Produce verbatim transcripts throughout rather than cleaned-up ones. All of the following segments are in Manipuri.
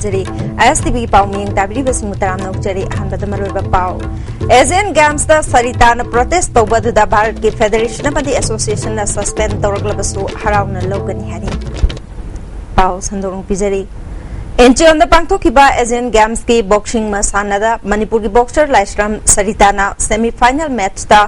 ꯖꯔꯤ꯫ ꯑꯥꯏ ꯑꯦꯁ ꯇꯤ ꯚꯤꯒꯤ ꯄꯥꯎ ꯃꯤꯌꯦꯡ ꯇꯥꯕꯤꯔꯤꯕꯁꯤꯡꯕꯨ ꯇꯔꯥꯝꯅ ꯑꯣꯛꯆꯔꯤ꯫ ꯑꯍꯥꯟꯕꯗ ꯃꯔꯨꯑꯣꯏꯕ ꯄꯥꯎ꯫ ꯑꯦꯁꯤꯌꯥꯟ ꯒꯦꯝꯁꯇ ꯁꯔꯤꯇꯥꯅ ꯄ꯭ꯔꯣꯇꯦꯁ ꯇꯧꯕ ꯑꯗꯨꯗ ꯚꯥꯔꯠꯀꯤ ꯐꯦꯗꯔꯦꯁꯟ ꯑꯃꯗꯤ ꯑꯦꯁꯣꯁꯤꯌꯦꯁꯟꯅ ꯁꯁꯄꯦꯟ ꯇꯧꯔꯛꯂꯕꯁꯨ ꯍꯔꯥꯎꯅ ꯂꯧꯒꯅꯤ ꯍꯥꯏꯔꯤ꯫ ꯄꯥꯎ ꯁꯟꯗꯣꯛꯅ ꯄꯤꯖꯔꯤ꯫ ꯏꯟꯆꯤꯌꯣꯟꯗ ꯄꯥꯡꯊꯣꯛꯈꯤꯕ ꯑꯦꯁꯤꯌꯥꯟ ꯒꯦꯝꯁꯀꯤ ꯕꯣꯛꯁꯤꯡ ꯃꯁꯥꯟꯅꯗ ꯃꯅꯤꯄꯨꯔꯒꯤ ꯕꯣꯛꯁꯔ ꯂꯥꯏꯁ꯭ꯔꯝ ꯁꯔꯤꯇꯥꯅ ꯁꯦꯃꯤ ꯐꯥꯏꯅꯦꯜ ꯃꯦꯠꯆꯇ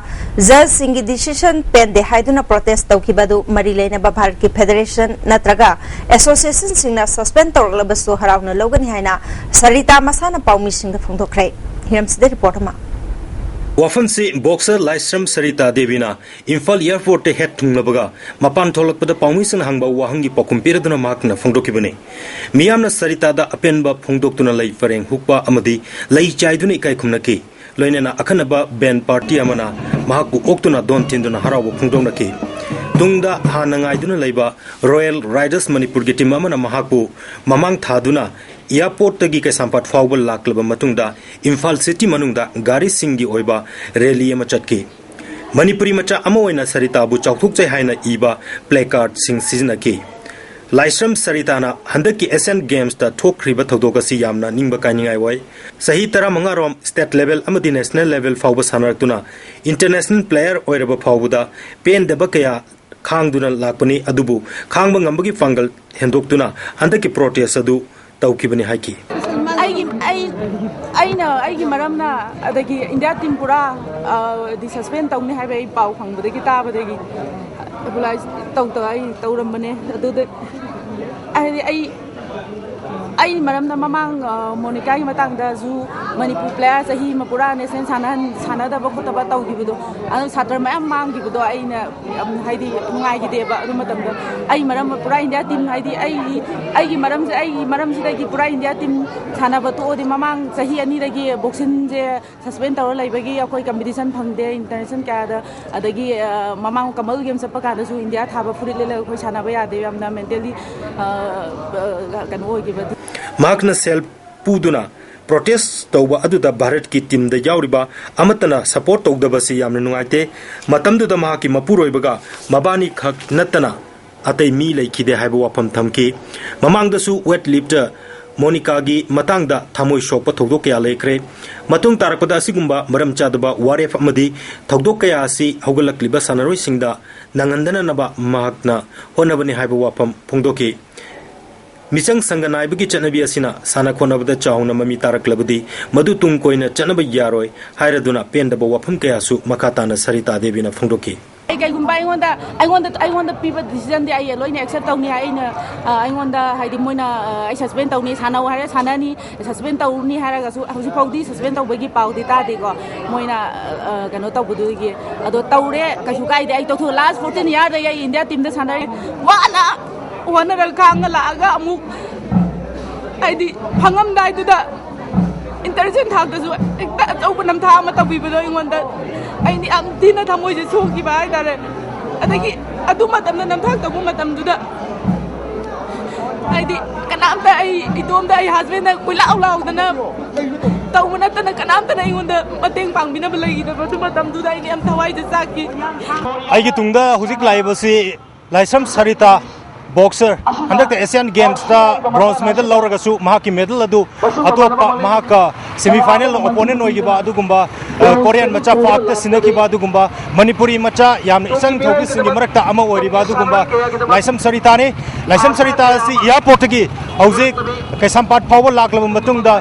ꯖꯖꯁꯤꯡꯒꯤ ꯗꯤꯁꯤꯁꯟ ꯄꯦꯟꯗꯦ ꯍꯥꯏꯗꯨꯅ ꯄ꯭ꯔꯣꯇꯦꯁ ꯇꯧꯈꯤꯕ ꯑꯗꯨ ꯃꯔꯤ ꯂꯩꯅꯕ ꯚꯥꯔꯠꯀꯤ ꯐꯦꯗꯔꯦꯁꯟ ꯅꯠꯇ꯭ꯔꯒ ꯑꯦꯁꯣꯁꯤꯌꯦꯁꯟꯁꯤꯡꯅ ꯁꯁꯄꯦꯟ ꯇꯧꯔꯛꯂꯕꯁꯨ ꯍꯔꯥꯎꯅ ꯂꯧꯒꯅꯤ ꯍꯥꯏꯅ ꯁꯔꯤꯇꯥ ꯃꯁꯥꯅ ꯄꯥꯎꯃꯤꯁꯤꯡꯗ ꯐꯣꯡꯗꯣꯛꯈ꯭ꯔꯦ꯫ ꯍꯤꯔꯝꯁꯤꯗ ꯔꯤꯄꯣꯔꯠ ꯑꯃ꯫ ꯋꯥꯐꯝꯁꯤ ꯕꯣꯛꯁꯔ ꯂꯥꯏꯁ꯭ꯔꯝ ꯁꯔꯤꯇꯥ ꯗꯦꯕꯤꯅ ꯏꯝꯐꯥꯜ ꯑꯦꯌꯔꯄꯣꯔꯠꯇ ꯍꯦꯛ ꯊꯨꯡꯂꯕꯒ ꯃꯄꯥꯟ ꯊꯣꯛꯂꯛꯄꯗ ꯄꯥꯎꯃꯤꯁꯤꯡꯅ ꯍꯪꯕ ꯋꯥꯍꯪꯒꯤ ꯄꯥꯎꯈꯨꯝ ꯄꯤꯔꯗꯨꯅ ꯃꯍꯥꯛꯅ ꯐꯣꯡꯗꯣꯛꯈꯤꯕꯅꯤ꯫ ꯃꯤꯌꯥꯝꯅ ꯁꯔꯤꯇꯥꯗ ꯑꯄꯦꯟꯕ ꯐꯣꯡꯗꯣꯛꯇꯨꯅ ꯂꯩ ꯄꯔꯦꯡ ꯍꯨꯛꯄ ꯑꯃꯗꯤ ꯂꯩ ꯆꯥꯏꯗꯨꯅ ꯏꯀꯥꯏ ꯈꯨꯝꯅꯈꯤ꯫ ꯂꯣꯏꯅꯅ ꯑꯈꯟꯅꯕ ꯕꯦꯟ ꯄꯥꯔꯇꯤ ꯑꯃꯅ ꯃꯍꯥꯛꯄꯨ ꯑꯣꯛꯇꯨꯅ ꯗꯣꯟ ꯊꯤꯟꯗꯨꯅ ꯍꯔꯥꯎꯕ ꯐꯣꯡꯗꯣꯛꯅꯈꯤ꯫ ꯇꯨꯡꯗ ꯍꯥꯟꯅ ꯉꯥꯏꯗꯨꯅ ꯂꯩꯕ ꯔꯣꯌꯦꯜ ꯔꯥꯏꯗꯔꯁ ꯃꯅꯤꯄꯨꯔꯒꯤ ꯇꯤꯝ ꯑꯃꯅ ꯃꯍꯥꯛꯄꯨ ꯃꯃꯥꯡ ꯊꯥꯗꯨꯅ ꯑꯦꯌꯔꯄꯣꯔꯠꯇꯒꯤ ꯀꯩꯁꯥꯝꯄꯥꯠ ꯐꯥꯎꯕ ꯂꯥꯛꯂꯕ ꯃꯇꯨꯡꯗ ꯏꯝꯐꯥꯜ ꯁꯤꯇꯤ ꯃꯅꯨꯡꯗ ꯒꯥꯔꯤꯁꯤꯡꯒꯤ ꯑꯣꯏꯕ ꯔꯦꯂꯤ ꯑꯃ ꯆꯠꯈꯤ꯫ ꯃꯅꯤꯄꯨꯔꯤ ꯃꯆꯥ ꯑꯃ ꯑꯣꯏꯅ ꯁꯔꯤꯇꯥꯕꯨ ꯆꯥꯎꯊꯣꯛꯆꯩ ꯍꯥꯏꯅ ꯏꯕ ꯄ꯭ꯂꯦ ꯀꯥꯔꯗꯁꯤꯡ ꯁꯤꯖꯤꯟꯅꯈꯤ꯫ ꯂꯥꯏꯁ꯭ꯔꯝ ꯁꯔꯤꯇꯥꯅ ꯍꯟꯗꯛꯀꯤ ꯑꯦꯁꯤꯌꯥꯟ ꯒꯦꯝꯁꯇ ꯊꯣꯛꯈ꯭ꯔꯤꯕ ꯊꯧꯗꯣꯛ ꯑꯁꯤ ꯌꯥꯝꯅ ꯅꯤꯡꯕ ꯀꯥꯏꯅꯤꯡꯉꯥꯏ ꯑꯣꯏ꯫ ꯆꯍꯤ ꯇꯔꯥꯃꯉꯥꯔꯣꯝ ꯁ꯭ꯇꯦꯠ ꯂꯦꯚꯦꯜ ꯑꯃꯗꯤ ꯅꯦꯁꯅꯦꯜ ꯂꯦꯚꯦꯜ ꯐꯥꯎꯕ ꯁꯥꯟꯅꯔꯛꯇꯨꯅ ꯏꯟꯇꯔꯅꯦꯁꯅꯦꯜ ꯄ꯭ꯂꯦꯌꯔ ꯑꯣꯏꯔꯕ ꯐꯥꯎꯕꯗ ꯄꯦꯟꯗꯕ ꯀꯌꯥ ꯈꯥꯡꯗꯨꯅ ꯂꯥꯛꯄꯅꯤ, ꯑꯗꯨꯕꯨ ꯈꯥꯡꯕ ꯉꯝꯕꯒꯤ ꯄꯥꯡꯒꯜ ꯍꯦꯟꯗꯣꯛꯇꯨꯅ ꯍꯟꯗꯛꯀꯤ ꯄ꯭ꯔꯣꯇꯦꯁ ꯑꯗꯨ ꯇꯧꯈꯤꯕꯅꯤ ꯍꯥꯏꯈꯤ꯫ ꯑꯩꯒꯤ ꯑꯩ ꯑꯩꯅ ꯑꯩꯒꯤ ꯃꯔꯝꯅ ꯑꯗꯒꯤ ꯏꯟꯗꯤꯌꯥ ꯇꯤꯝ ꯄꯨꯔꯥ ꯗꯤ ꯁꯁꯄꯦꯟ ꯇꯧꯅꯤ ꯍꯥꯏꯕ ꯑꯩ ꯄꯥꯎ ꯐꯪꯕꯗꯒꯤ ꯇꯥꯕꯗꯒꯤ ꯔꯤꯂꯥꯏꯁ ꯇꯧꯗꯕ ꯑꯩ ꯇꯧꯔꯝꯕꯅꯦ꯫ ꯑꯗꯨꯗ ꯍꯥꯏꯗꯤ ꯑꯩ ꯑꯩ ꯃꯔꯝꯅ ꯃꯃꯥꯡ ꯃꯣꯅꯤꯀꯥꯒꯤ ꯃꯇꯥꯡꯗꯁꯨ ꯃꯅꯤꯄꯨꯔ ꯄ꯭ꯂꯦꯌꯔ ꯆꯍꯤ ꯑꯃ ꯄꯨꯔꯥ ꯅꯦꯁꯅꯦꯜ ꯁꯥꯟꯅꯗꯕ ꯈꯣꯠꯇꯕ ꯇꯧꯈꯤꯕꯗꯣ, ꯑꯗꯨ ꯁꯥꯇ꯭ꯔ ꯃꯌꯥꯝ ꯃꯥꯡꯈꯤꯕꯗꯣ ꯑꯩꯅ ꯌꯥꯝ ꯍꯥꯏꯗꯤ ꯅꯨꯡꯉꯥꯏꯈꯤꯗꯦꯕ꯫ ꯑꯗꯨ ꯃꯇꯝꯗ ꯑꯩ ꯃꯔꯝ ꯄꯨꯔꯥ ꯏꯟꯗꯤꯌꯥ ꯇꯤꯝ ꯍꯥꯏꯗꯤ ꯑꯩꯒꯤ ꯑꯩꯒꯤ ꯃꯔꯝꯁꯦ ꯑꯩꯒꯤ ꯃꯔꯝꯁꯤꯗꯒꯤ ꯄꯨꯔꯥ ꯏꯟꯗꯤꯌꯥ ꯇꯤꯝ ꯁꯥꯟꯅꯕ ꯇꯣꯛꯑꯗꯤ ꯃꯃꯥꯡ ꯆꯍꯤ ꯑꯅꯤꯗꯒꯤ ꯕꯣꯛꯁꯤꯡꯁꯦ ꯁꯁꯄꯦꯟ ꯇꯧꯔ ꯂꯩꯕꯒꯤ ꯑꯩꯈꯣꯏ ꯀꯝꯄꯤꯇꯤꯁꯟ ꯐꯪꯗꯦ ꯏꯟꯇꯔꯅꯦꯁꯅꯦꯜ ꯀꯌꯥꯗ꯫ ꯑꯗꯒꯤ ꯃꯃꯥꯡ ꯀꯃꯜ ꯒꯦꯝ ꯆꯠꯄ ꯀꯥꯟꯗꯁꯨ ꯏꯟꯗꯤꯌꯥ ꯊꯥꯕ ꯐꯨꯔꯤꯠ ꯂꯤꯠꯂꯒ ꯑꯩꯈꯣꯏ ꯁꯥꯟꯅꯕ ꯌꯥꯗꯦ꯫ ꯌꯥꯝꯅ ꯃꯦꯟꯇꯦꯜꯂꯤ ꯀꯩꯅꯣ ꯑꯣꯏꯈꯤꯕ꯫ ꯃꯍꯥꯛꯅ ꯁꯦꯜ ꯄꯨꯗꯨꯅ ꯄ꯭ꯔꯣꯇꯦꯁ ꯇꯧꯕ ꯑꯗꯨꯗ ꯚꯥꯔꯠꯀꯤ ꯇꯤꯝꯗ ꯌꯥꯎꯔꯤꯕ ꯑꯃꯠꯇꯅ ꯁꯄꯣꯔꯠ ꯇꯧꯗꯕꯁꯤ ꯌꯥꯝꯅ ꯅꯨꯡꯉꯥꯏꯇꯦ꯫ ꯃꯇꯝꯗꯨꯗ ꯃꯍꯥꯛꯀꯤ ꯃꯄꯨꯔꯣꯏꯕꯒ ꯃꯕꯥꯅꯤ ꯈꯛ ꯅꯠꯇꯅ ꯑꯇꯩ ꯃꯤ ꯂꯩꯈꯤꯗꯦ ꯍꯥꯏꯕ ꯋꯥꯐꯝ ꯊꯝꯈꯤ꯫ ꯃꯃꯥꯡꯗꯁꯨ ꯋꯦꯠ ꯂꯤꯐꯇꯔ ꯃꯣꯅꯤꯀꯥꯒꯤ ꯃꯇꯥꯡꯗ ꯊꯃꯣꯏ ꯁꯣꯛꯄ ꯊꯧꯗꯣꯛ ꯀꯌꯥ ꯂꯩꯈ꯭ꯔꯦ꯫ ꯃꯇꯨꯡ ꯇꯥꯔꯛꯄꯗ ꯑꯁꯤꯒꯨꯝꯕ ꯃꯔꯝ ꯆꯥꯗꯕ ꯋꯥꯔꯦꯞ ꯑꯃꯗꯤ ꯊꯧꯗꯣꯛ ꯀꯌꯥ ꯑꯁꯤ ꯍꯧꯒꯠꯂꯛꯂꯤꯕ ꯁꯥꯟꯅꯔꯣꯏꯁꯤꯡꯗ ꯅꯪꯍꯟꯗꯅꯅꯕ ꯃꯍꯥꯛꯅ ꯍꯣꯠꯅꯕꯅꯤ ꯍꯥꯏꯕ ꯋꯥꯐꯝ ꯐꯣꯡꯗꯣꯛꯈꯤ꯫ ꯃꯤꯆꯪ ꯁꯪꯒ ꯅꯥꯏꯕꯒꯤ ꯆꯠꯅꯕꯤ ꯑꯁꯤꯅ ꯁꯥꯟꯅ ꯈꯣꯠꯅꯕꯗ ꯆꯥꯎꯅ ꯃꯃꯤ ꯇꯥꯔꯛꯂꯕꯗꯤ ꯃꯗꯨ ꯇꯨꯡ ꯀꯣꯏꯅ ꯆꯠꯅꯕ ꯌꯥꯔꯣꯏ ꯍꯥꯏꯔꯗꯨꯅ ꯄꯦꯟꯗꯕ ꯋꯥꯐꯝ ꯀꯌꯥꯁꯨ ꯃꯈꯥ ꯇꯥꯅ ꯁꯔꯤꯇꯥ ꯗꯦꯕꯤꯅ ꯐꯣꯡꯗꯣꯛꯈꯤ꯫ ꯑꯩ ꯀꯩꯒꯨꯝꯕ ꯑꯩꯉꯣꯟꯗ ꯑꯩꯉꯣꯟꯗ ꯑꯩꯉꯣꯟꯗ ꯄꯤꯕ decision ꯗꯤ ꯑꯩ ꯂꯣꯏꯅ accept ꯇꯧꯅꯤ ꯍꯥꯏ꯫ ꯑꯩꯅ ꯑ, ꯑꯩꯉꯣꯟꯗ ꯍꯥꯏꯗꯤ ꯃꯣꯏꯅ ꯑ, ꯑꯩ suspend ꯇꯧꯅꯤ, ꯁꯥꯟꯅꯧ ꯍꯥꯏꯔ ꯁꯥꯟꯅꯅꯤ, suspend ꯇꯧꯅꯤ ꯍꯥꯏꯔꯒꯁꯨ ꯍꯧꯖꯤꯛ ꯐꯥꯎꯗꯤ suspend ꯇꯧꯕꯒꯤ ꯄꯥꯎꯗꯤ ꯇꯥꯗꯦꯀꯣ꯫ ꯃꯣꯏꯅ ꯑ, ꯑ, ꯀꯩꯅꯣ ꯇꯧꯕꯗꯨꯒꯤ ꯑꯗꯣ ꯇꯧꯔꯦ, ꯀꯩꯁꯨ ꯀꯥꯏꯗꯦ꯫ ꯑꯩ ꯇꯧꯊꯣꯛ last fourteen year ꯗꯒꯤ ꯑꯩ India team ꯗ ꯁꯥꯟꯅꯔꯦ꯫ ꯋꯥꯅ ꯍꯣꯠꯅꯔꯒ ꯈꯥꯡꯉ ꯂꯥꯛꯑꯒ ꯑꯃꯨꯛ ꯍꯥꯏꯗꯤ ꯐꯪꯉꯝꯗꯥꯏꯗꯨꯗ international ꯊꯥꯛꯇꯁꯨ ꯍꯦꯛꯇ ꯑꯆꯧꯕ ꯅꯝꯊꯥꯛ ꯑꯃ ꯇꯧꯕꯤꯕꯗꯣ ꯑꯩꯉꯣꯟꯗ ꯑꯩꯗꯤ ꯌꯥꯝ ꯊꯤꯅ ꯊꯃꯣꯏꯁꯦ ꯁꯣꯛꯈꯤꯕ ꯍꯥꯏꯇꯥꯔꯦ꯫ ꯑꯗꯒꯤ ꯑꯗꯨ ꯃꯇꯝꯗ ꯅꯝꯊꯥꯛ ꯇꯧꯕ ꯃꯇꯝꯗꯨꯗ ꯍꯥꯏꯗꯤ ꯀꯅꯥꯝꯇ ꯑꯩ ꯏꯇꯣꯝꯇ ꯑꯩ husband ꯅ ꯀꯣꯏꯂꯥꯎ ꯂꯥꯎꯗꯅ ꯇꯧꯕ ꯅꯠꯇꯅ ꯀꯅꯥꯝꯇꯅ ꯑꯩꯉꯣꯟꯗ ꯃꯇꯦꯡ ꯄꯥꯡꯕꯤꯅꯕ ꯂꯩꯈꯤꯗꯕ꯫ ꯑꯗꯨ ꯃꯇꯝꯗꯨꯗ ꯑꯩꯗꯤ ꯌꯥꯝ ꯊꯋꯥꯏꯁꯦ ꯆꯥꯛꯈꯤ꯫ ꯑꯩꯒꯤ ꯇꯨꯡꯗ ꯍꯧꯖꯤꯛ ꯂꯥꯛꯏꯕꯁꯤ ꯂꯥꯏꯁ꯭ꯔꯝ ꯁꯔꯤꯇꯥ, boxer, ꯍꯟꯗꯛꯇ Asian Games ꯇ bronze medal ꯂꯧꯔꯒꯁꯨ ꯃꯍꯥꯛꯀꯤ medal ꯑꯗꯨ ꯑꯇꯣꯞꯄ ꯃꯍꯥꯛꯀ semi final opponent ꯑꯣꯏꯈꯤꯕ ꯑꯗꯨꯒꯨꯝꯕ, ꯑ, Korean ꯃꯆꯥ ꯐꯥꯛꯇ ꯁꯤꯟꯅꯈꯤꯕ ꯑꯗꯨꯒꯨꯝꯕ ꯃꯅꯤꯄꯨꯔꯤ ꯃꯆꯥ ꯌꯥꯝꯅ ꯏꯆꯪ ꯊꯧꯕꯤꯁꯤꯡꯒꯤ ꯃꯔꯛꯇ ꯑꯃ ꯑꯣꯏꯔꯤꯕ ꯑꯗꯨꯒꯨꯝꯕ ꯂꯥꯏꯁ꯭ꯔꯝ ꯁꯔꯤꯇꯥꯅꯤ꯫ ꯂꯥꯏꯁ꯭ꯔꯝ ꯁꯔꯤꯇꯥ ꯑꯁꯤ airport ꯇꯒꯤ ꯍꯧꯖꯤꯛ ꯀꯩꯁꯥꯝꯄꯥꯠ ꯐꯥꯎꯕ ꯂꯥꯛꯂꯕ ꯃꯇꯨꯡꯗ,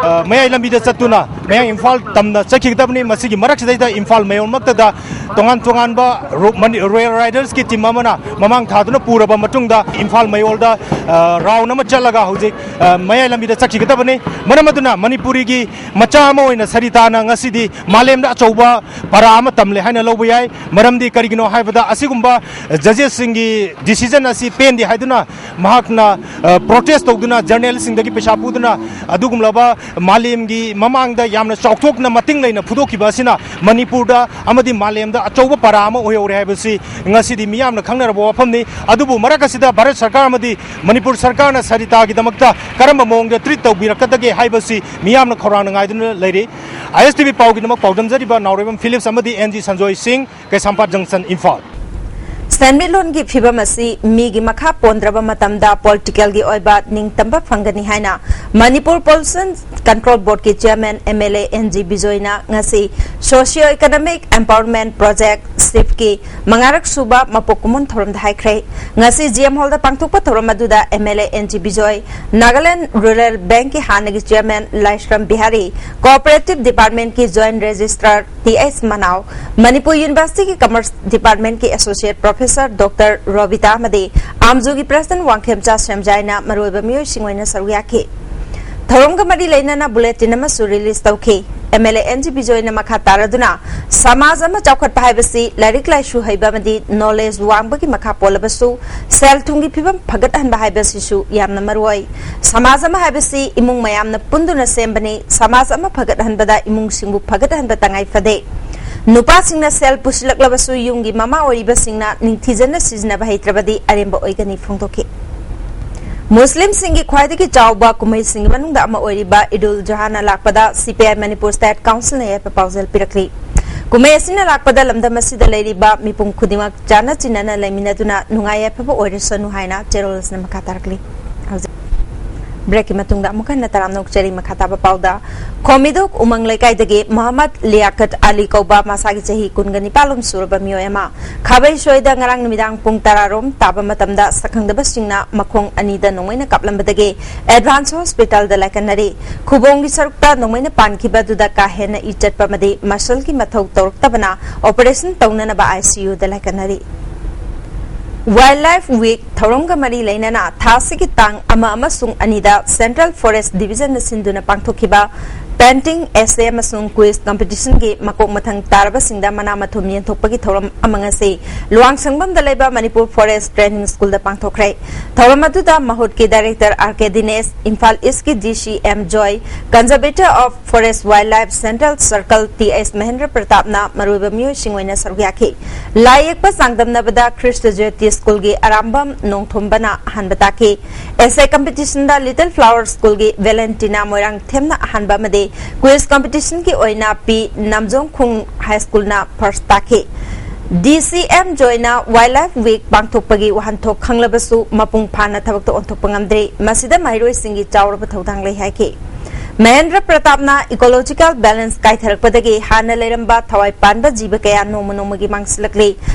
ꯑ, ꯃꯌꯥꯏ ꯂꯝꯕꯤꯗ ꯆꯠꯇꯨꯅ ꯃꯌꯥꯡ ꯏꯝꯐꯥꯜ ꯇꯝꯅ ꯆꯠꯈꯤꯒꯗꯕꯅꯤ꯫ ꯃꯁꯤꯒꯤ ꯃꯔꯛꯁꯤꯗꯩꯗ ꯏꯝꯐꯥꯜ ꯃꯌꯣꯜꯃꯛꯇꯗ ꯇꯣꯉꯥꯟ ꯇꯣꯉꯥꯟꯕ ꯔꯣ-, ꯃꯅꯤ-, Royal Riders ꯀꯤ team ꯑꯃꯅ ꯃꯃꯥꯡ ꯊꯥꯗꯨꯅ ꯄꯨꯔꯕ ꯃꯇꯨꯡꯗ ꯏꯝꯐꯥꯜ ꯃꯌꯣꯜꯗ, ꯑ, round ꯑꯃ ꯆꯠꯂꯒ ꯍꯧꯖꯤꯛ, ꯑ, ꯃꯌꯥꯏ ꯂꯝꯕꯤꯗ ꯆꯠꯈꯤꯒꯗꯕꯅꯤ꯫ ꯃꯔꯝ ꯑꯗꯨꯅ ꯃꯅꯤꯄꯨꯔꯤꯒꯤ ꯃꯆꯥ ꯑꯃ ꯑꯣꯏꯅ ꯁꯔꯤꯇꯥꯅ ꯉꯁꯤꯗꯤ ꯃꯥꯂꯦꯝꯗ ꯑꯆꯧꯕ ꯄꯔꯥ ꯑꯃ ꯇꯝꯂꯦ ꯍꯥꯏꯅ ꯂꯧꯕ ꯌꯥꯏ꯫ ꯃꯔꯝꯗꯤ ꯀꯔꯤꯒꯤꯅꯣ ꯍꯥꯏꯕꯗ ꯑꯁꯤꯒꯨꯝꯕ judges ꯁꯤꯡꯒꯤ decision ꯑꯁꯤ ꯄꯦꯟꯗꯦ ꯍꯥꯏꯗꯨꯅ ꯃꯍꯥꯛꯅ, ꯑ, protest ꯇꯧꯗꯨꯅ journalist ꯁꯤꯡꯗꯒꯤ ꯄꯩꯁꯥ ꯄꯨꯗꯨꯅ ꯑꯗꯨꯒꯨꯝꯂꯕ ꯃꯥꯂꯦꯝꯒꯤ ꯃꯃꯥꯡꯗ ꯌꯥꯝꯅ ꯆꯥꯎꯊꯣꯛꯅ ꯃꯇꯤꯡ ꯂꯩꯅ ꯐꯨꯗꯣꯛꯈꯤꯕ ꯑꯁꯤꯅ ꯃꯅꯤꯄꯨꯔꯗ ꯑꯃꯗꯤ ꯃꯥꯂꯦꯝꯗ ꯑꯆꯧꯕ ꯄꯔꯥ ꯑꯃ ꯑꯣꯏꯍꯧꯔꯦ ꯍꯥꯏꯕꯁꯤ ꯉꯁꯤꯗꯤ ꯃꯤꯌꯥꯝꯅ ꯈꯪꯅꯔꯕ ꯋꯥꯐꯝꯅꯤ꯫ ꯑꯗꯨꯕꯨ ꯃꯔꯛ ꯑꯁꯤꯗ ꯚꯥꯔꯠ ꯁꯔꯀꯥꯔ ꯑꯃꯗꯤ ꯃꯅꯤꯄꯨꯔ ꯁꯔꯀꯥꯔꯅ ꯁꯔꯤꯇꯥꯒꯤꯗꯃꯛꯇ ꯀꯔꯝꯕ ꯃꯑꯣꯡꯗ treat ꯇꯧꯕꯤꯔꯛꯀꯗꯒꯦ ꯍꯥꯏꯕꯁꯤ ꯃꯤꯌꯥꯝꯅ ꯈꯧꯔꯥꯡꯅ ꯉꯥꯏꯗꯨꯅ ꯂꯩꯔꯤ꯫ I S T V ꯄꯥꯎꯒꯤꯗꯃꯛ ꯄꯥꯎꯗꯝꯖꯔꯤꯕ ꯅꯥꯎꯔꯦꯝꯕꯝ ꯐꯤꯂꯤꯞꯁ ꯑꯃꯗꯤ N G Sanjoy Singh, Keishampat junction, Imphal. ꯁꯦꯟꯃꯤꯠꯂꯣꯟꯒꯤ ꯐꯤꯕꯝ ꯑꯁꯤ ꯃꯤꯒꯤ ꯃꯈꯥ ꯄꯣꯟꯗ꯭ꯔꯕ ꯃꯇꯝꯗ ꯄꯣꯂꯤꯇꯤꯀꯦꯜꯒꯤ ꯑꯣꯏꯕ ꯅꯤꯡꯇꯝꯕ ꯐꯪꯒꯅꯤ ꯍꯥꯏꯅ ꯃꯅꯤꯄꯨꯔ ꯄꯣꯂꯨꯁꯟ ꯀꯟꯇ꯭ꯔꯣꯜ ꯕꯣꯔꯗꯀꯤ chairman M L A N G ꯕꯤꯖꯣꯏꯅ ꯉꯁꯤ ꯁꯣꯁꯤꯌꯣ ꯏꯀꯣꯅꯣꯃꯤꯛ ꯑꯦꯝꯄꯥꯋꯔꯃꯦꯟ ꯄ꯭ꯔꯣꯖꯦꯛ ꯁꯤꯞꯀꯤ ꯃꯉꯥꯔꯛ ꯁꯨꯕ ꯃꯄꯣꯛ ꯀꯨꯝꯑꯣꯟ ꯊꯧꯔꯝꯗ ꯍꯥꯏꯈ꯭ꯔꯦ꯫ ꯉꯁꯤ ꯖꯤ ꯑꯦꯝ ꯍꯣꯜꯗ ꯄꯥꯡꯊꯣꯛꯄ ꯊꯧꯔꯝ ꯑꯗꯨꯗ M L A N G Bijoy, Nagaland rural ꯕꯦꯡꯛꯀꯤ ꯍꯥꯟꯅꯒꯤ ꯆꯤꯌꯔꯃꯦꯟ ꯂꯥꯏꯁ꯭ꯔꯝ ꯕꯤꯍꯥꯔꯤ, ꯀꯣꯑꯣꯄꯔꯦꯇꯤꯚ ꯗꯤꯄꯥꯔꯠꯃꯦꯟꯠꯀꯤ joint registrar T H Manao, Manipur ꯌꯨꯅꯤꯚꯔꯁꯤꯇꯤꯒꯤ ꯀꯃꯔꯁ ꯗꯤꯄꯥꯔꯠꯃꯦꯟꯠꯀꯤ ꯑꯦꯁꯣꯁꯤꯌꯦꯠ ꯄ꯭ꯔꯣꯐꯦꯁꯔ ꯗꯣꯛꯇꯔ ꯔꯣꯕꯤꯇꯥ ꯑꯃꯗꯤ ꯑꯥꯝꯖꯨꯒꯤ ꯄ꯭ꯔꯦꯁꯤꯗꯦꯟꯠ ꯋꯥꯡꯈꯦꯝꯆꯥ ꯁꯦꯝꯖꯥꯏꯅ ꯃꯔꯨꯑꯣꯏꯕ ꯃꯤꯑꯣꯏꯁꯤꯡ ꯑꯣꯏꯅ ꯁꯔꯨꯛ ꯌꯥꯈꯤ꯫ ꯊꯧꯔꯝꯒ ꯃꯔꯤ ꯂꯩꯅꯅ ꯕꯨꯂꯦꯇꯤꯟ ꯑꯃꯁꯨ ꯔꯤꯂꯤꯖ ꯇꯧꯈꯤ꯫ M L A N G ꯕꯤꯖꯣꯏꯅ ꯃꯈꯥ ꯇꯥꯔꯗꯨꯅ, ꯁꯃꯥꯖ ꯑꯃ ꯆꯥꯎꯈꯠꯄ ꯍꯥꯏꯕꯁꯤ ꯂꯥꯏꯔꯤꯛ ꯂꯥꯏꯁꯨ ꯍꯩꯕ ꯑꯃꯗꯤ ꯅꯣꯂꯦꯖ ꯋꯥꯡꯕꯒꯤ ꯃꯈꯥ ꯄꯣꯜꯂꯕꯁꯨ, ꯁꯦꯜ ꯊꯨꯝꯒꯤ ꯐꯤꯕꯝ ꯐꯒꯠꯍꯟꯕ ꯍꯥꯏꯕꯁꯤꯁꯨ ꯌꯥꯝꯅ ꯃꯔꯨꯑꯣꯏ꯫ ꯁꯃꯥꯖ ꯑꯃ ꯍꯥꯏꯕꯁꯤ ꯏꯃꯨꯡ ꯃꯌꯥꯝꯅ ꯄꯨꯟꯗꯨꯅ ꯁꯦꯝꯕꯅꯤ꯫ ꯁꯃꯥꯖ ꯑꯃ ꯐꯒꯠꯍꯟꯕꯗ ꯏꯃꯨꯡꯁꯤꯡꯕꯨ ꯐꯒꯠꯍꯟꯕ ꯇꯉꯥꯏ ꯐꯗꯦ꯫ ꯅꯨꯄꯥꯁꯤꯡꯅ ꯁꯦꯜ ꯄꯨꯁꯤꯜꯂꯛꯂꯕꯁꯨ ꯌꯨꯝꯒꯤ ꯃꯃꯥ ꯑꯣꯏꯔꯤꯕꯁꯤꯡꯅ ꯅꯤꯡꯊꯤꯖꯅ ꯁꯤꯖꯤꯟꯅꯕ ꯍꯩꯇ꯭ꯔꯕꯗꯤ ꯑꯔꯦꯝꯕ ꯑꯣꯏꯒꯅꯤ ꯐꯣꯡꯗꯣꯛꯈꯤ꯫ ꯃꯨꯁꯂꯤꯝꯁꯤꯡꯒꯤ ꯈ꯭ꯋꯥꯏꯗꯒꯤ ꯆꯥꯎꯕ ꯀꯨꯝꯍꯩꯁꯤꯡꯒꯤ ꯃꯅꯨꯡꯗ ꯑꯃ ꯑꯣꯏꯔꯤꯕ ꯏꯗꯨꯜ ꯖꯨꯍꯥꯅ ꯂꯥꯛꯄꯗ ꯁꯤ ꯄꯤ ꯑꯥꯏ ꯃꯅꯤꯄꯨꯔ ꯁ꯭ꯇꯦꯠ ꯀꯥꯎꯟꯁꯤꯜꯅ ꯌꯥꯏꯐ ꯄꯥꯎꯖꯦꯜ ꯄꯤꯔꯛꯂꯤ꯫ ꯀꯨꯝꯍꯩ ꯑꯁꯤꯅ ꯂꯥꯛꯄꯗ ꯂꯝꯗꯝ ꯑꯁꯤꯗ ꯂꯩꯔꯤꯕ ꯃꯤꯄꯨꯝ ꯈꯨꯗꯤꯡꯃꯛ ꯆꯥꯟꯅ ꯆꯤꯟꯅꯅ ꯂꯩꯃꯤꯟꯅꯗꯨꯅ ꯅꯨꯡꯉꯥꯏ ꯌꯥꯏꯐꯕ ꯑꯣꯏꯔꯁꯅꯨ ꯍꯥꯏꯅ ꯆꯦꯔꯣꯜꯁꯅ ꯃꯈꯥ ꯇꯥꯔꯛꯂꯤ꯫ ꯍꯧꯖꯤꯛ ꯕ꯭ꯔꯦꯛꯀꯤ ꯃꯇꯨꯡꯗ ꯑꯃꯨꯛ ꯍꯟꯅ ꯇꯔꯥꯝꯅ ꯑꯣꯛꯆꯔꯤ꯫ ꯃꯈꯥ ꯇꯥꯕ ꯄꯥꯎꯗ, ꯈꯣꯃꯤꯗꯨꯛ ꯎꯃꯪ ꯂꯩꯀꯥꯏꯗꯒꯤ ꯃꯣꯍꯝꯃꯗ ꯂꯤꯌꯥꯀꯠ ꯑꯂꯤ ꯀꯧꯕ ꯃꯁꯥꯒꯤ ꯆꯍꯤ ꯀꯨꯟꯒ ꯅꯤꯄꯥꯟ ꯂꯣꯝ ꯁꯨꯔꯕ ꯃꯤꯑꯣꯏ ꯑꯃ ꯈꯥꯕꯩ ꯁꯣꯏꯗ ꯉꯔꯥꯡ ꯅꯨꯃꯤꯗꯥꯡ ꯄꯨꯡ ꯇꯔꯥ ꯔꯣꯝ ꯇꯥꯕ ꯃꯇꯝꯗ ꯁꯛꯈꯪꯗꯕꯁꯤꯡꯅ ꯃꯈꯣꯡ ꯑꯅꯤꯗ ꯅꯣꯡꯃꯩꯅ ꯀꯥꯞꯂꯝꯕꯗꯒꯤ ꯑꯦꯗꯚꯥꯟꯁ ꯍꯣꯁꯄꯤꯇꯥꯜꯗ ꯂꯥꯏꯀꯠꯅꯔꯤ꯫ ꯈꯨꯕꯣꯡꯒꯤ ꯁꯔꯨꯛꯇ ꯅꯣꯡꯃꯩꯅ ꯄꯥꯟꯈꯤꯕ ꯑꯗꯨꯗ ꯀꯥ ꯍꯦꯟꯅ ꯏ ꯆꯠꯄ ꯑꯃꯗꯤ ꯃꯁꯜꯒꯤ ꯃꯊꯧ ꯇꯧꯔꯛꯇꯕꯅ ꯑꯣꯄꯔꯦꯁꯟ ꯇꯧꯅꯅꯕ ꯑꯥꯏ ꯁꯤ ꯌꯨꯗ ꯂꯥꯏꯀꯠꯅꯔꯤ꯫ ꯋꯥꯏꯜꯗ ꯂꯥꯏꯐ ꯋꯤꯛ ꯊꯧꯔꯝꯒ ꯃꯔꯤ ꯂꯩꯅꯅ ꯊꯥ ꯑꯁꯤꯒꯤ ꯇꯥꯡ ꯑꯃ ꯑꯃꯁꯨꯡ ꯑꯅꯤꯗ ꯁꯦꯟꯇ꯭ꯔꯦꯜ ꯐꯣꯔꯦꯁ꯭ꯠ ꯗꯤꯕꯤꯖꯟꯅ ꯁꯤꯟꯗꯨꯅ ꯄꯥꯡꯊꯣꯛꯈꯤꯕ ꯄꯦꯟꯇꯤꯡ, ꯑꯦꯁꯦ ꯑꯃꯁꯨꯡ ꯀ꯭ꯋꯤꯖ ꯀꯝꯄꯤꯇꯤꯁꯟꯒꯤ ꯃꯀꯣꯛ ꯃꯊꯪ ꯇꯥꯔꯕꯁꯤꯡꯗ ꯃꯅꯥ ꯃꯊꯨꯝ ꯌꯦꯟꯊꯣꯛꯄꯒꯤ ꯊꯧꯔꯝ ꯑꯃ ꯉꯁꯤ ꯂꯨꯋꯥꯡꯁꯪꯕꯝꯗ ꯂꯩꯕ ꯃꯅꯤꯄꯨꯔ ꯐꯣꯔꯦꯁ꯭ꯠ ꯇ꯭ꯔꯦꯅꯤꯡ ꯁ꯭ꯀꯨꯜꯗ ꯄꯥꯡꯊꯣꯛꯈ꯭ꯔꯦ꯫ ꯊꯧꯔꯝ ꯑꯗꯨꯗ ꯃꯍꯨꯠꯀꯤ director R K Dinesh, Imphal ꯏꯁ꯭ꯠꯀꯤ D C M Joy, conservator of forest wildlife central circle T H Mahendra ꯄ꯭ꯔꯇꯥꯞꯅ ꯃꯔꯨꯑꯣꯏꯕ ꯃꯤꯑꯣꯏꯁꯤꯡ ꯑꯣꯏꯅ ꯁꯔꯨꯛ ꯌꯥꯈꯤ꯫ ꯂꯥꯏ ꯌꯦꯛꯄ ꯆꯥꯡꯗꯝꯅꯕꯗ ꯈ꯭ꯔꯤꯁ꯭ꯇ ꯖꯌꯣꯇꯤ ꯁ꯭ꯀꯨꯜꯒꯤ ꯑꯔꯥꯝꯕꯝ ꯅꯣꯡꯊꯣꯝꯕꯅ ꯑꯍꯥꯟꯕ ꯇꯥꯈꯤ꯫ ꯑꯦꯁꯦ ꯀꯝꯄꯤꯇꯤꯁꯟꯗ ꯂꯤꯇꯜ ꯐ꯭ꯂꯥꯋꯔ ꯁ꯭ꯀꯨꯜꯒꯤ ꯚꯦꯂꯦꯟꯇꯤꯅꯥ ꯃꯣꯏꯔꯥꯡꯊꯦꯝꯅ ꯑꯍꯥꯟꯕ ꯑꯃꯗꯤ ꯀ꯭ꯋꯤꯖ ꯀꯝꯄꯤꯇꯤꯁꯟꯒꯤ ꯑꯣꯏꯅ ꯄꯤ ꯅꯥꯝꯖꯣꯡꯈꯣꯡ ꯍꯥꯏ ꯁ꯭ꯀꯨꯜꯅ ꯐꯥꯔꯁ꯭ꯠ ꯇꯥꯈꯤ꯫ ꯗꯤ C M ꯖꯣꯏꯅ wild life week ꯄꯥꯡꯊꯣꯛꯄꯒꯤ ꯋꯥꯍꯟꯊꯣꯛ ꯈꯪꯂꯕꯁꯨ ꯃꯄꯨꯡ ꯐꯥꯅ ꯊꯕꯛꯇ ꯑꯣꯟꯊꯣꯛꯄ ꯉꯝꯗ꯭ꯔꯤ꯫ ꯃꯁꯤꯗ ꯃꯍꯩꯔꯣꯏꯁꯤꯡꯒꯤ ꯆꯥꯎꯔꯕ ꯊꯧꯗꯥꯡ ꯂꯩ ꯍꯥꯏꯈꯤ꯫ ꯃꯍꯦꯟꯗ꯭ꯔ ꯄ꯭ꯔꯇꯥꯞꯅ ꯏꯀꯣꯂꯣꯖꯤꯀꯦꯜ ꯕꯦꯂꯦꯟꯁ ꯀꯥꯏꯊꯔꯛꯄꯗꯒꯤ ꯍꯥꯟꯅ ꯂꯩꯔꯝꯕ ꯊꯋꯥꯏ ꯄꯥꯟꯕ ꯖꯤꯕ ꯀꯌꯥ ꯅꯣꯡꯃ ꯅꯣꯡꯃꯒꯤ ꯃꯥꯡꯁꯤꯜꯂꯛꯂꯤ꯫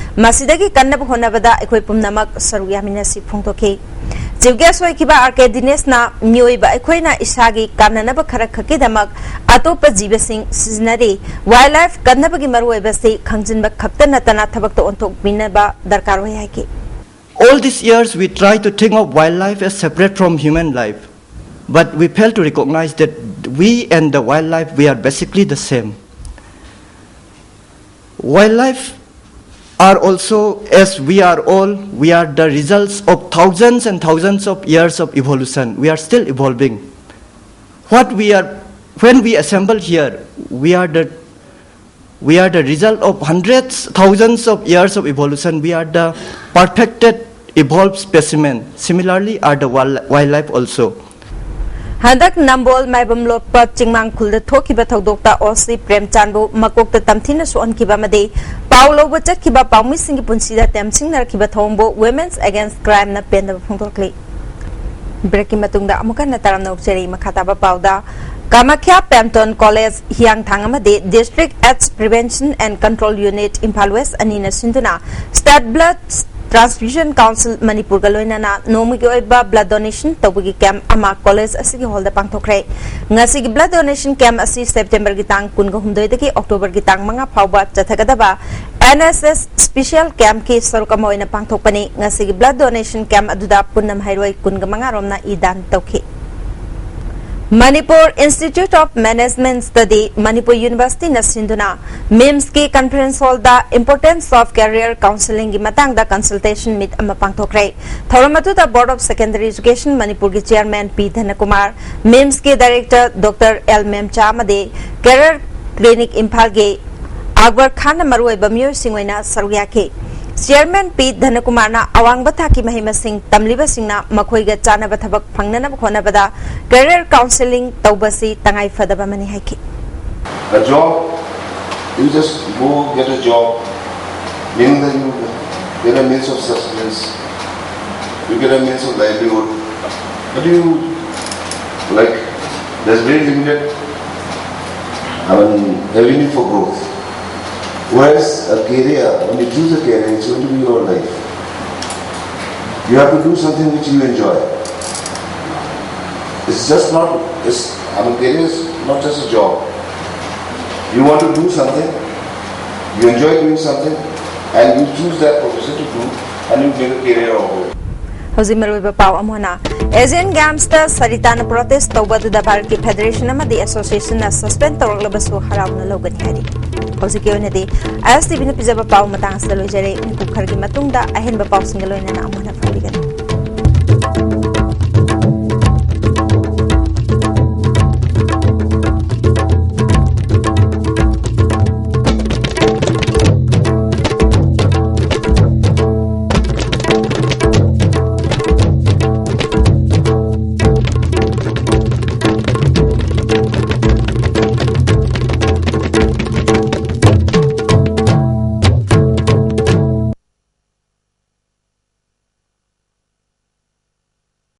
ꯃꯁꯤꯗꯒꯤ ꯀꯟꯅꯕ ꯍꯣꯠꯅꯕꯗ ꯑꯩꯈꯣꯏ ꯄꯨꯝꯅꯃꯛ ꯁꯔꯨꯛ ꯌꯥꯃꯤꯟꯅꯁꯤ ꯐꯣꯡꯗꯣꯛꯈꯤ꯫ ꯆꯤꯐ ꯒꯦꯁ ꯑꯣꯏꯈꯤꯕ ꯑꯥꯔ ꯀꯦ ꯗꯤꯅꯦꯁꯅ ꯃꯤꯑꯣꯏꯕ ꯑꯩꯈꯣꯏꯅ ꯏꯁꯥꯒꯤ ꯀꯥꯟꯅꯅꯕ ꯈꯔ ꯈꯛꯀꯤꯗꯃꯛ ꯑꯇꯣꯞꯄ ꯖꯤꯕꯁꯤꯡ ꯁꯤꯖꯤꯟꯅꯔꯤ꯫ ꯋꯥꯏꯜ ꯂꯥꯏꯐ ꯀꯟꯅꯕꯒꯤ ꯃꯔꯨꯑꯣꯏꯕꯁꯤ ꯈꯪꯖꯤꯟꯕ ꯈꯛꯇ ꯅꯠꯇꯅ ꯊꯕꯛꯇ ꯑꯣꯟꯊꯣꯛꯃꯤꯟꯅꯕ ꯗꯔꯀꯥꯔ ꯑꯣꯏ ꯍꯥꯏꯈꯤ꯫ All these years, we try to think of wildlife as separate from human life, but we fail to recognize that we and the wildlife, we are basically the same. Wildlife are also, as we are all, we are the results of thousands and thousands of years of evolution. We are still evolving. What we are, when we assemble here, we are the we are the result of hundreds, thousands of years of evolution. We are the perfected, evolved specimen. Similarly, are the wild- wildlife also. ꯍꯟꯗꯛ ꯅꯝꯕꯣꯜ ꯃꯥꯏꯕꯝ ꯂꯣꯛꯄ ꯆꯤꯡꯃꯥꯡ ꯈꯨꯜꯗ ꯊꯣꯛꯈꯤꯕ ꯊꯧꯗꯣꯛꯇ ꯑꯣ ꯁꯤ ꯄ꯭ꯔꯦꯝꯆꯥꯟꯕꯨ ꯃꯀꯣꯛꯇ ꯇꯝꯊꯤꯅ ꯁꯣꯛꯍꯟꯈꯤꯕ ꯑꯃꯗꯤ ꯄꯥꯎ ꯂꯧꯕ ꯆꯠꯈꯤꯕ ꯄꯥꯎꯃꯤꯁꯤꯡꯒꯤ ꯄꯨꯟꯁꯤꯗ ꯇꯦꯝꯁꯤꯡꯅꯔꯛꯈꯤꯕ ꯊꯧꯑꯣꯡꯕꯨ Women's Against Crimeꯅ ꯄꯦꯟꯗꯕ ꯐꯣꯡꯗꯣꯛꯂꯤ꯫ ꯕ꯭ꯔꯦꯛꯀꯤ ꯃꯇꯨꯡꯗ ꯑꯃꯨꯛ ꯍꯟꯅ ꯇꯔꯥꯝꯅ ꯑꯣꯛꯆꯔꯤ꯫ ꯃꯈꯥ ꯇꯥꯕ ꯄꯥꯎꯗ, ꯀꯥꯃꯥꯈ꯭ꯌꯥ ꯄꯦꯝꯇꯣꯟ ꯀꯣꯂꯦꯖ ꯍꯤꯌꯥꯡꯊꯥꯡ ꯑꯃꯗꯤ District AIDS Prevention and Control Unit Imphal west ꯑꯅꯤꯅ ꯁꯤꯟꯗꯨꯅ State Blood Transfusion Council ꯃꯅꯤꯄꯨꯔꯒ ꯂꯣꯏꯅꯅ ꯅꯣꯡꯃꯒꯤ ꯑꯣꯏꯕ blood donation ꯇꯧꯕꯒꯤ camp ꯑꯃ ꯀꯣꯂꯦꯖ ꯑꯁꯤꯒꯤ ꯍꯣꯜꯗ ꯄꯥꯡꯊꯣꯛꯈ꯭ꯔꯦ꯫ ꯉꯁꯤꯒꯤ blood donation camp ꯑꯁꯤ ꯁꯦꯞꯇꯦꯝꯕꯔꯒꯤ ꯇꯥꯡ ꯀꯨꯟꯒ ꯍꯨꯝꯗꯣꯏꯗꯒꯤ ꯑꯣꯛꯇꯣꯕꯔꯒꯤ ꯇꯥꯡ ꯃꯉꯥ ꯐꯥꯎꯕ ꯆꯠꯊꯒꯗꯕ N S S special campꯀꯤ ꯁꯔꯨꯛ ꯑꯃ ꯑꯣꯏꯅ ꯄꯥꯡꯊꯣꯛꯄꯅꯤ꯫ ꯉꯁꯤꯒꯤ blood donation camp ꯑꯗꯨꯗ ꯄꯨꯟꯅ ꯃꯍꯩꯔꯣꯏ ꯀꯨꯟꯒ ꯃꯉꯥ ꯔꯣꯝꯅ ꯏ ꯗꯥꯟ ꯇꯧꯈꯤ꯫ Manipur Institute of Management Study, Manipur ꯌꯨꯅꯤꯚꯔꯁꯤꯇꯤꯅ ꯁꯤꯟꯗꯨꯅ MIMSꯀꯤ conference hallꯗ Importance of Career Counselingꯒꯤ ꯃꯇꯥꯡꯗ consultation meet ꯑꯃ ꯄꯥꯡꯊꯣꯛꯈ꯭ꯔꯦ꯫ ꯊꯧꯔꯝ ꯑꯗꯨꯗ Board of Secondary Education ꯃꯅꯤꯄꯨꯔꯒꯤ chairman ꯄꯤ ꯙꯅꯀꯨꯃꯥꯔ, MIMSꯀꯤ director Doctor ꯑꯦꯜ ꯃꯦꯝꯆꯥ ꯑꯃꯗꯤ Career Clinic ꯏꯝꯐꯥꯜꯒꯤ ꯑꯛꯕꯔ ꯈꯥꯟꯅ ꯃꯔꯨꯑꯣꯏꯕ ꯃꯤꯑꯣꯏꯁꯤꯡ ꯑꯣꯏꯅ ꯁꯔꯨꯛ ꯌꯥꯈꯤ꯫ Chairman ꯄꯤ ꯙꯅꯀꯨꯃꯥꯔꯅ ꯑꯋꯥꯡꯕ ꯊꯥꯛꯀꯤ ꯃꯍꯩ ꯃꯁꯤꯡ ꯇꯝꯂꯤꯕꯁꯤꯡꯅ ꯃꯈꯣꯏꯒ ꯆꯥꯟꯅꯕ ꯊꯕꯛ ꯐꯪꯅꯅꯕ ꯍꯣꯠꯅꯕꯗ career counselling ꯇꯧꯕꯁꯤ ꯇꯉꯥꯏ ꯐꯗꯕ ꯑꯃꯅꯤ ꯍꯥꯏꯈꯤ꯫ A job, you just go get a job. Meaning that you get a means of sustenance, you get a means of livelihood, but you, like, there's very limited, I mean, avenue for growth. Whereas a career, when you choose a career, it's going to be your life. You have to do something which you enjoy. It's just not, it's, I mean, career is not just a job. You want to do something, you enjoy doing something, and you choose that profession to do, and you make a career of it. ꯍꯧꯖꯤꯛ ꯃꯔꯨꯑꯣꯏꯕ ꯄꯥꯎ ꯑꯃꯅ, ꯑꯦꯁꯤꯌꯥꯟ ꯒꯦꯝꯁꯇ ꯁꯔꯤꯇꯥꯅ ꯄ꯭ꯔꯣꯇꯦꯁ ꯇꯧꯕ ꯑꯗꯨꯗ ꯚꯥꯔꯠꯀꯤ ꯐꯦꯗꯔꯦꯁꯟ ꯑꯃꯗꯤ ꯑꯦꯁꯣꯁꯤꯌꯦꯁꯟꯅ ꯁꯁꯄꯦꯟ ꯇꯧꯔꯛꯂꯕꯁꯨ ꯍꯔꯥꯎꯅ ꯂꯧꯒꯅꯤ ꯍꯥꯏꯔꯤ꯫ ꯍꯧꯖꯤꯛꯀꯤ ꯑꯣꯏꯅꯗꯤ ꯑꯥꯏ ꯑꯦꯁ ꯇꯤ ꯚꯤꯅ ꯄꯤꯖꯕ ꯄꯥꯎ ꯃꯇꯥꯡ ꯑꯁꯤꯗ ꯂꯣꯏꯖꯔꯦ꯫ ꯃꯤꯀꯨꯞ ꯈꯔꯒꯤ ꯃꯇꯨꯡꯗ ꯑꯍꯦꯟꯕ ꯄꯥꯎꯁꯤꯡꯒ ꯂꯣꯏꯅꯅ ꯑꯃꯨꯛ